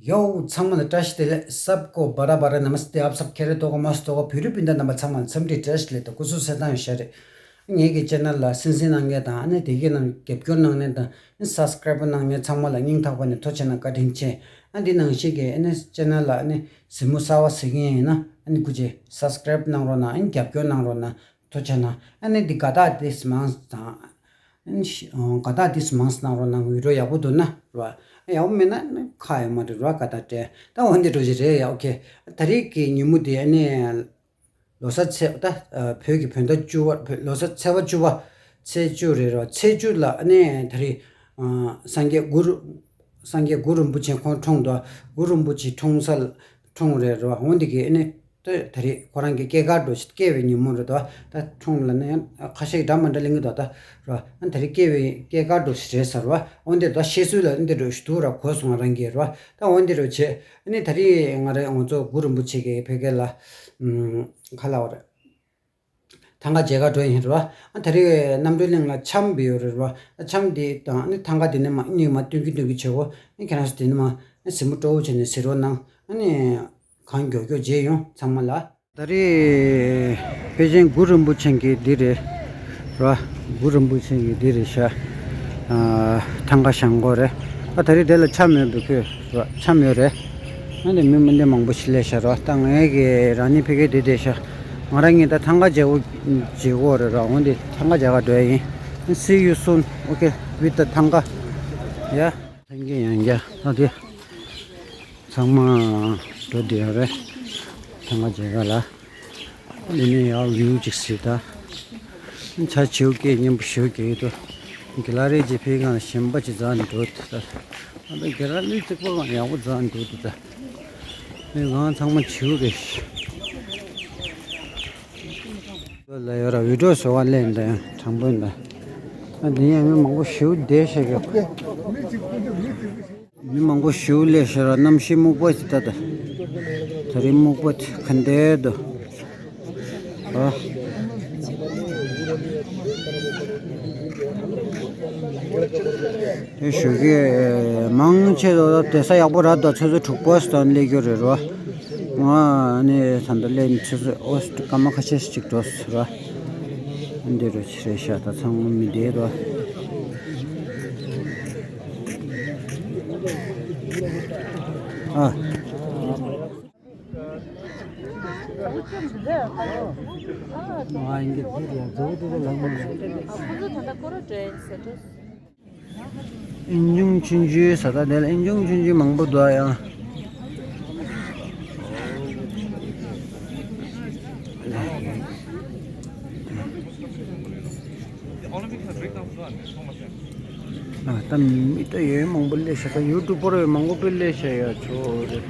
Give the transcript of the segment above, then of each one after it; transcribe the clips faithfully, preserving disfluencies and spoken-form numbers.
ཡོ། ཚང་མ་ལ་བཀྲ་ཤིས་བདེ་ལེགས། सबको बड़ा बड़ा नमस्ते, आप सब खैरियत होगा, मस्त होगा। བོད་རིགས་སྤུན་ཟླ་རྣམ་པ་ཚང་མ་ལ་འཚམས་འདྲི་བཀྲ་ཤིས་བདེ་ལེགས་དང་སྐུ་གཟུགས་གསལ་ཐང་ཡོད་ཤག་རེད། ངེད་ཀྱི་ཆེ་ནལ་ལ་གསན་གཟིགས་གནང་མཁན་དང་ཨ་ནི་དེ་གའི་ནང་རྒྱབ་སྐྱོར་གནང་མཁན་དང་ཨ་ནི་སབ་སི་ཀ་རེབ་གནང་མཁན་ཚང་མ་ལ་སྙིང་ཐག་པ་ནས་ཐུགས་རྗེ་གནང་། བཀའ་དྲིན་ཆེ། ཨ་འདི་ནང་བཞིན་གྱི་ཨ་ནི་ཆེ་ནལ་ལ་ཨ་ནི་གཟིགས་མོ་གསར་པ་གཟིགས་མཁན་ཡིན་ན་ཨ་ནི་སྐུ་མཁྱེན་སབ་སི་ཀ་རེབ་གནང་རོགས་གནང་། ཨ་ནི་རྒྱབ་སྐྱོར་གནང་རོགས་གནང་། ཐུགས་རྗེ་གནང་། ཨ་ནི་འདི་དགའ་རྟགས་དེ་མང་དང་། ཨ་ནི་ཤ- ཨ་དགའ་རྟགས་དེ་མང་གནང་རོགས་གནང་། བི་ཌི་ཡོ་ཡག་པོ་འདུག་ན་རེད་བ། ཡག་པོ་མེད་ན་ཨ་ནི་ཁག་ཡོད་མ་རེད་རེད་བ། དགའ་རྟགས་སྤྲད་ད་འོན་ཏེ་འགྲོ་གི་རེད་ཡ། ཨོ་ཁེ། ད་རེས་ཀྱི་ཉིན་མོ་དེ་ཨ་ནི་ལོ་གསར་ཚེས་ད་ཨ་བོད་ཀྱི་བོད་ཟླ་བཅུ་པ། བོད་ལོ་གསར་ཚེས་པ་བཅུ་པ། ཚེས་བཅུ་རེད་རེད་བ། ཚེས་བཅུ་ལ་ཨ་ནི་ད་རེས་ཨ་སངས་རྒྱས་གུ་རུ་སངས་རྒྱས་གུ་རུ་རིན་པོ་ཆེ་ཁོང་འཁྲུངས་འདུག་གུ་རུ་རིན་པོ་ཆེ་འཁྲུངས་ས་ལ་འཁྲུངས་རེད་རེད་བ། འོན་ཏེ་གི་ཨ་ནི། ད་ད་རེས་ཁོ་རང་གི་སྐྱེས་སྐར་འགྲོ་ཞིག་སྐྱེས་པའི་ཉིན་མོ་རེད་དོ། ད་འཁྲུངས་ལ་ནི་ཡང་ཁ་ཤས་འདྲ་མི་འདྲ་གླེང་གི་འདུག་ད་རོ། ཨ་ད་རེས་སྐྱེས་པའི་སྐྱེས་སྐར་འགྲོ་ཞིག་རེད་ཟེར་བ། འོན་ཏེ་ད་བཤད་སྲོལ་ལ་འདི་འདྲ་ཞིག་འདུག་ར། གོ་སོང་ང་རང་གིས་རོ། ད་འོན་ཏེ་རོ་བྱས་ཨ་ནི་ད་རེས་ང་རང་ང་ཚོ་གུ་རུ་རིན་པོ་ཆེ་གི་ཕ་གི་ལ་ཨམ་ག་ལབ་དགོས་རེད། ཐང་ག་མཇལ་ག་འགྲོ་ཡིན་རོ། ཨ་ད་རེས་རྣམ་གྲོལ་གླིང་ལ་འཆམ་འབུལ་ཡོད་རེད་རོ། ཨ་འཆམ་འདི་དང་ཨ་ནི་ཐང་ག་འདི་ནས་མ་གཉིས་མ་སྟོན་གྱི་སྟོན་གྱི་བྱེད་གོ། ཨ་ཁྱེད་རང་ཚོ་འདི་ནས་མ་ཨ་གཟིགས་མོ་སྤྲོ་བོ་བྱས་ནས་གཟིགས་རོགས་གནང་། ཨ་ནི། གང་མགྱོགས་མགྱོགས་མཇལ་ཡོང་ཚང་མ་ལ། ད་རེས་དཔེ་ཅན་གུ་རུ་རིན་པོ་ཆེ་གི་འདི་རེད་ར། གུ་རུ་རིན་པོ་ཆེ་གི་འདི་རེད་ཤག་ཨ་ཐང་ག་བཞེངས་གོ་རེད། ཨ་ད་རེས་དེ་ལ་འཆམ་ཡོད་འདུག་ཁོས་ར། འཆམ་ཡོད་རེད། ཨ་ནི་མི་མི་འདི་མང་པོ་ཞིག་སླེབས་ཤག་ར། ད་ངས་གི་རང་ཉིད་ཕ་གི་འདི་བསྡད་ཤག་ང་རང་ཉིད་ད་ཐང་ག་མཇལ་གོ་མཇལ་གོ་རེད་ར། འོན་ཏེ་ཐང་ག་མཇལ་ག་འགྲོ་ཡ་ཡིན། See you soon, okay, with the ཐང་ག་ཡ། ཐང་ག་ཡང་རྒྱ་ད་དེ། ཚང་མ་འགྲོ་བསྡད་ཡོད་རེད། ཐང་ག་མཇལ་ག་ལ། འདི་ནས་ཡར་བིའུ་ཅིག་གཟིགས་ད། བྱ་བྱིའུ་སྐད་སྙན་པོ་ཞེ་པོ་སྐད་ཀྱི་འདུག་གི་ལ་རེ་རྗེས་ཕེབས་སྒང་ལ་གཞན་པ་ཅིག་འཛག་ནས་འགྲོ་འདུག་ད། ཨ་ད་གི་ལ་རེ་རྩིག་པ་གང་ཡག་པོ་འཛག་ནས་འགྲོ་འདུག་ད། ངས་གང་ཚང་མ་བྱིའུ་རེད། ལ་ཡོད་ར། བི་ཌི་ཡོ་བཟོ་བ་ལེན་ད་ཡང་དྲང་པོ་ཡིན་ད། ཨ་འདི་ཡང་མི་མང་པོ་ཞེ་པོ་བསྡད་ཤག་གི་མི་མང་པོ་ཞེ་པོ་སླེབས་ཤག་ར། གནམ་གཤིས་སྨུག་པ་ཅིག་ད་ད། ད་རེས་སྨུག་པ་ཅིག་ག་འདྲ་འདུག་ཨ། དེ་ཞུ་གི་མང་ཆེ་བ་བསྡད་ས་ཡག་པོ་རག་འདུག་ཆུ་ཚོད་དྲུག་པ་ཙམ་སླེབས་རྒྱུ་རེད་རོ། ང་ནི་ད་ལྟ་སླེབས་ནས་ཆུ་ཚོད་ཨོ་སྐར་མ་ཁ་ཤས་ཤིག་འགྲོ་ཟེར་རོ། འདི་རུ་ཆི་རེད་ཤག་ད་ཚང་མ་མི་བསྡད་རོ། ཨ། ཨིན་ཆུང་ཆུང་ཆུང་ཟེར་ད་དེ་ལ་ཨིན་ཆུང་ཆུང་ཆུང་མང་པོ་འདུག་ཨ་ཡང་། ཨ་ད་མི་ད་ཡོད་མང་པོ་སླེབས་ཤག་ད་ཡུ་ཊུབ་པར་ཡོད་མང་པོ་དཔེ་སླེབས་ཤག་ཡ་ཆོ་རེད།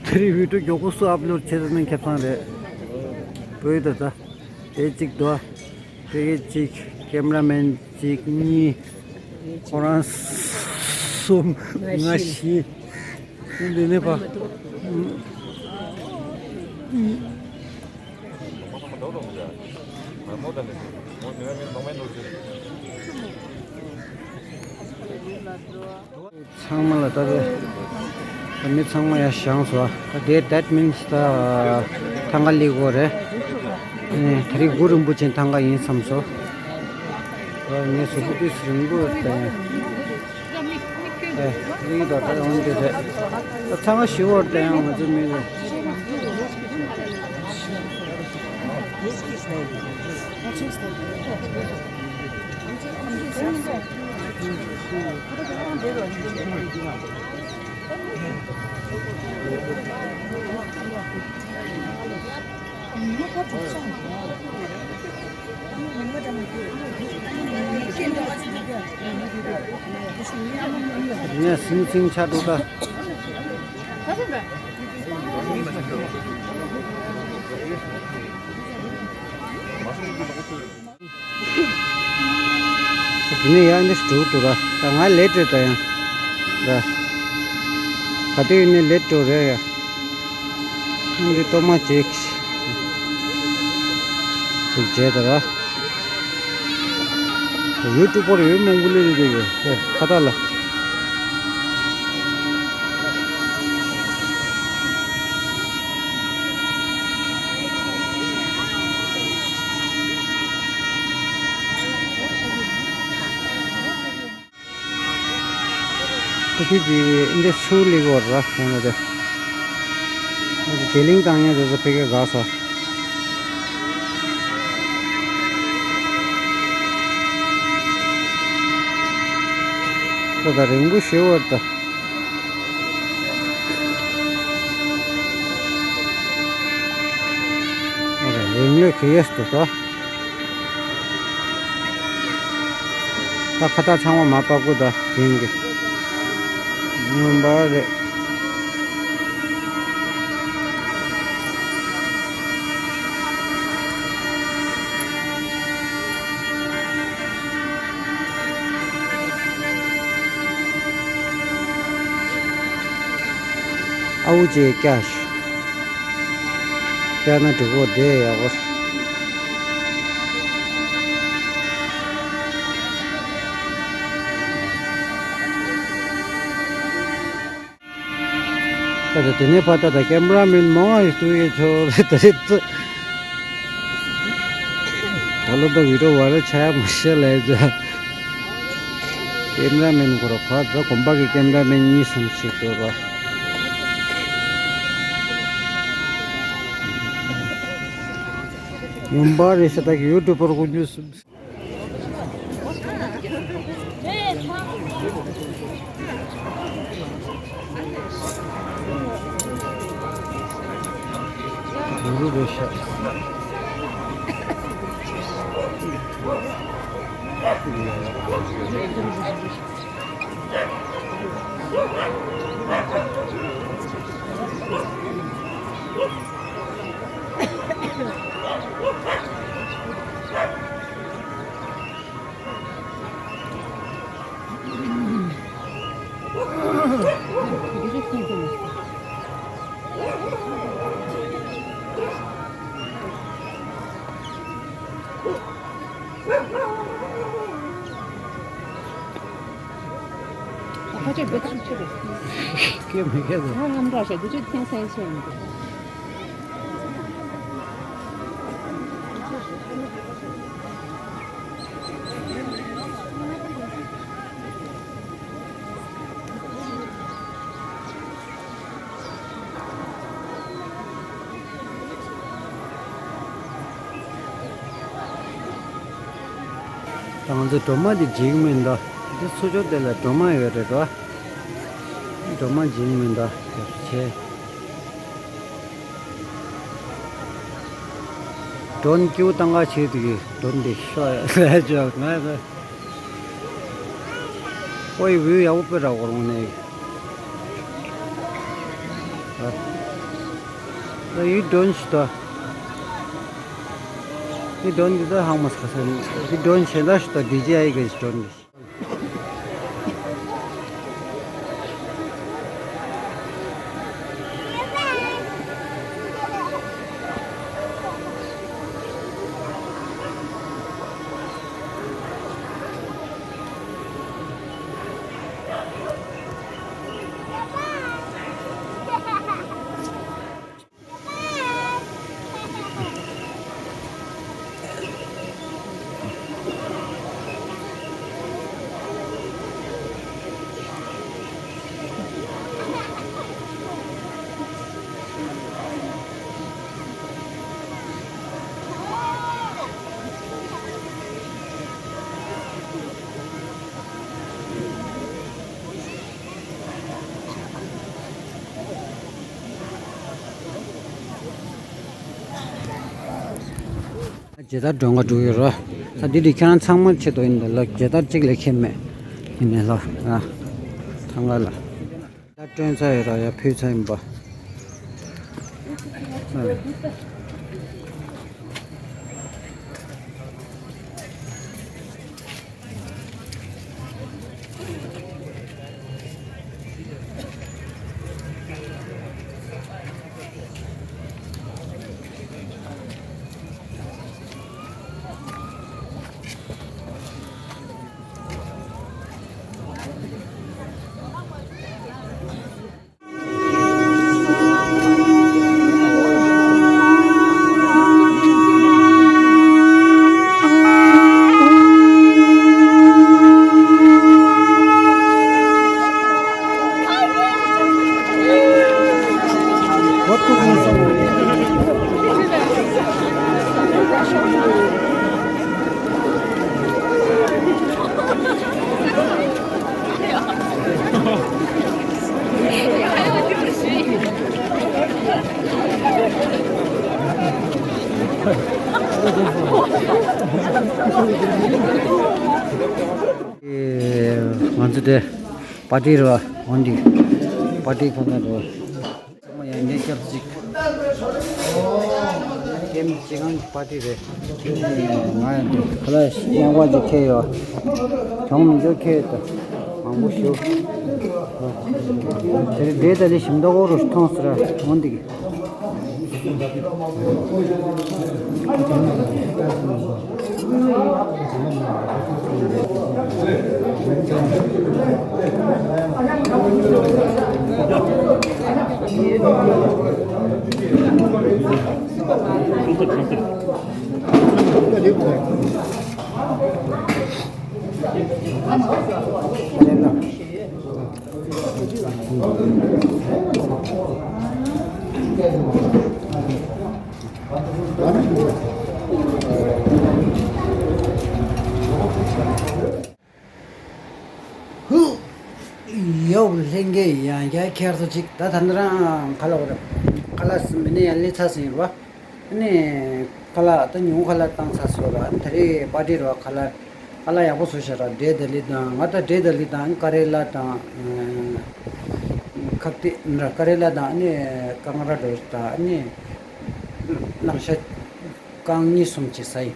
དེ་རིང་བི་ཌི་ཡོ་མགྱོགས་པོ་སུ་ཨབ་ལོཌ་བྱེད་ཐུབ་ན་ཁེ་བཟང་རེད། བོད་ད་ད་དེ་གཅིག་འདུག་དེ་གཅིག་ཀེམ་ར་མེན་གཅིག་གཉིས། ཁོ་རང་གསུམ། ང་བཞི། འདི་ནས་ཕ། ཚང་མ་ལ་ལྟ་བས། མི་ཚང་མ་ཡར་བཞེངས་སོང་། ད་དེ་that means ད་ཐང་ག་སླེབས་ཀྱི་ཡོད་རེད། ཨ་ནི་ད་རེས་གུ་རུ་རིན་པོ་ཆེའི་ཐང་ག་ཡིན་བསམ་སོང་། ད་ངའི་གཟུགས་པོ་ཏོག་ཙམ་རིང་པོ་དང་། ཨེ་གླིང་དང་ད་ཡོང་དེ་རེད། ད་ཚང་མ་ཞི་བར་དང་ཡང་ང་ཚོ་མི་རེད། ངས་སིང་སིང་ཆ་འགྲོ་ད། དེ་ནས་ཡང་འདི་འགྲོ་འདུག་ར། ད་ང་ལེ་ཊི་རེད་ད་ཡང་། ར། ག་དུས་ཡིན་ནའི་ལེ་ཊི་འགྲོ་རེད་ཡ། འདི་གཏོར་མ་ཅིག་ཅིག་བྱས་ད་ར། ཡུ་ཊུབ་པར་ཡོད་མང་པོ་སླེབས་བསྡད་ཡོད་ཁ་བརྡ་ལ། ད་དུས་ཀྱི་ཨིན་དེ་སུ་ལི་གོ་ར་ཡང་ན་དེ་དེ་ལིང་དང་ཡང་དེ་ཚོ་ཕ་གིར་དགའ་ས། ད་ད་རིང་པོ་ཞེ་བར་ད། རིང་ལོས་གི་ཡས་ཏུ་ད། ད་ཁ་བཏགས་ཚང་མ་མ་པ་ཀུ་ད་རིང་གི་མངོན་པ་རེད། ཨའུ་ཅེ་ཀྱ་ཤ། ཀྱ་ན་འགྲིག་གོ་དེ་ཡག་པོ། ད་ད་དེ་ནས་ཕར་ད་ད་ཀེམ་ར་མེན་མང་ཡི་ཏུ་ཡི་ཆོ་རེ་ད་རེ་ད། ད་ལོ་ད་བི་ཌིའོ་ཝའི་རལ་ཆགས་ཡ་མ་ཤེས་ལས་ཟ། ཀེམ་ར་མེན་ཁོ་ར་ཕར་ད་གོམ་པ་གི་ཀེམ་ར་མེན་གཉིས་གསུམ་ཞིག་འདུག་ར། ཡུམ་པ་རེ་ཤ་ད་གི་ཡུ་ཊུབ་པར་ཀུན་ཉུ་གསུམ། ཁྱེད་མི་ཁྱེད་དོ། ང་ངམ་ར་ཤ་དུ་ཆུ་ཐེན་སེན་ཆེན་མི་འདུག་ང་ཚོ་སྒྲོལ་མ་འདི་འཇིགས་མིན་འདུག་འདི་ཚུར་ཕྱོགས་དེ་ལ་སྒྲོལ་མ་ཡོད་རེད་དོ། སྒྲོལ་མ་འཇིགས་མིན་འདུག་ཡག་ཆེ། ཌོན་ཀྱུ་ཏང་ག་ཆེ་དུ་གི་ཌོན་དེ་ཤོ་ཡ་ལ་ཅོག་ང་ཨོ་ཡི་བུ་ཡག་པོ་པེ་ར་གོ་རོང་ནས། ཨ་ཡི་ཌོན་ཤི་ཏོ། ཡི་ཌོན་འདི་ད་ཧང་མ་སྐ་ས་ནི་ཡི་ཌོན་ཤེ་ད་ཤི་ཏོ་ཌི་ཇེ་ཨའི་གི་ཌོན་འདི། རྗེ་དར་སྒྲོན་ག་འགྲོ་ཡོད་རོ། ད་འདི་འདི་ཁྱེད་རང་ཚང་མ་ཆེད་དུ་ཡིན་འདུག་ལ། རྗེ་དར་གཅིག་ལས་ཁྱད་མེད། ཡིན་ནས་ལ་ཨ་ཐང་ག་ལ། ད་སྒྲོན་ཚར་ཡོད་ར་ཡ་ཕུལ་ཚར་ཡིན་པ། ང་ཚོ་དེ་པར་ཊི་རེད་བ། འོན་ཏེ་པར་ཊི་ཁོ་ན་རེད། ཚང་མ་ཡང་བསྐྱར་སྐྱབས་གཅིག་ཀེམ་སྤྱི་ཁང་གི་པར་ཊི་རེད། ང་ཡང་འདི་ཁ་ལག་རྙིང་པ་ཅིག་ཁྱེར་ཡོད། གྱོང་མི་འགྱོ་ཁྱེར་ཡོད། མང་པོ་ཞུ། དེ་རིང་འབྲས་དང་ལི་ཞིམ་མདོག་ཁ་པོ་རུ་མཐོང་སོང་ར། འོན་ཏེ། ཧུ། ཡོ། ལྷན་རྒྱས་ཡང་བསྐྱར་ཁྱེད་ཚོ་གཅིག་ད་ད་ནི་རང་ཁ་ལག་རེད། ཁ་ལག་མི་ནས་ཡང་ལས་ཚ་ཟིན་རེད་བ། ཨ་ནི་ཁ་ལག་ད་ཉུང་ཁ་ལག་བཏང་ཚར་སོང་ར། ཨ་ནི་ད་རེས་པར་ཊི་རེད་བ། ཁ་ལག་ཁ་ལག་ཡག་པོ་བཟོས་ཤག་ར། འབྲས་དང་ལི་དང་། ང་ད་འབྲས་དང་ལི་དང་ཀ་རེ་ལ་དང་། ཁབ་ཏི་ར་ཀ་རེ་ལ་དང་། ཨ་ནི་རྐང་ར་འགྲོ་དང་། ཨ་ནི་ལང་ཤ་རྐང་གཉིས་གསུམ་ཅིག་ཟ་ཡིན།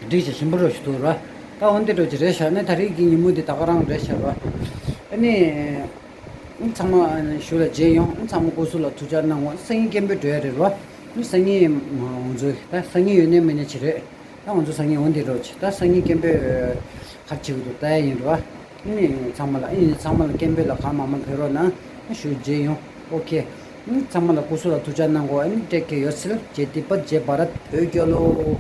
འགྲིག་ཅིག་ཞིམ་པོ་རོ་ཞིག་འདུག་ར། ད་འོན་ཏེ་འགྲོ་ཅིག་རེད་ཤག་ནི་ད་རེས་ཀྱི་ཉིན་མོ་འདི་ད་ག་རང་རེད་ཤག་ར། ཨ་ནི། ཚང་མ་ཞུ་ལ་མཇལ་ཡོང་། ཚང་མ་སྐུ་གཟུགས་ལ་ཐུགས་ཅག་གནང་བ། སང་ཉིན་སྐད་འབོད་འགྲོ་ཡ་རེད་རོ། སང་ཉིན་ང་ཚོ་ད་སང་ཉིན་ཡོད་ནའི་མེད་ནའི་ཅི་རེད། ད་ང་ཚོ་སང་ཉིན་འོང་དེ་རོགས་བྱེད། ད་སང་ཉིན་སྐད་འབོད་ག་རེ་བྱེད་ཀྱི་འདུག་ལྟ་ཡ་ཡིན་རོ། ཨ་ནི་ཚང་མ་ལ། ཨ་ནི་ཚང་མ་ལ་སྐད་འབོད་ལ་གང་མང་མང་ཕེབས་རོགས་གནང་། ཞུ་མཇལ་ཡོང་། ཨོ་ཁེ། ཚང་མ་ལ་སྐུ་གཟུགས་ལ་ཐུགས་ཅག་གནང་གོ། ཨ་ནི་ཊེག་ཀེར་ཡོར་སེལཕ། ཇེ་ཏི་པ་ཇེ་བྷ་རད། བོད་རྒྱལ་ལོ།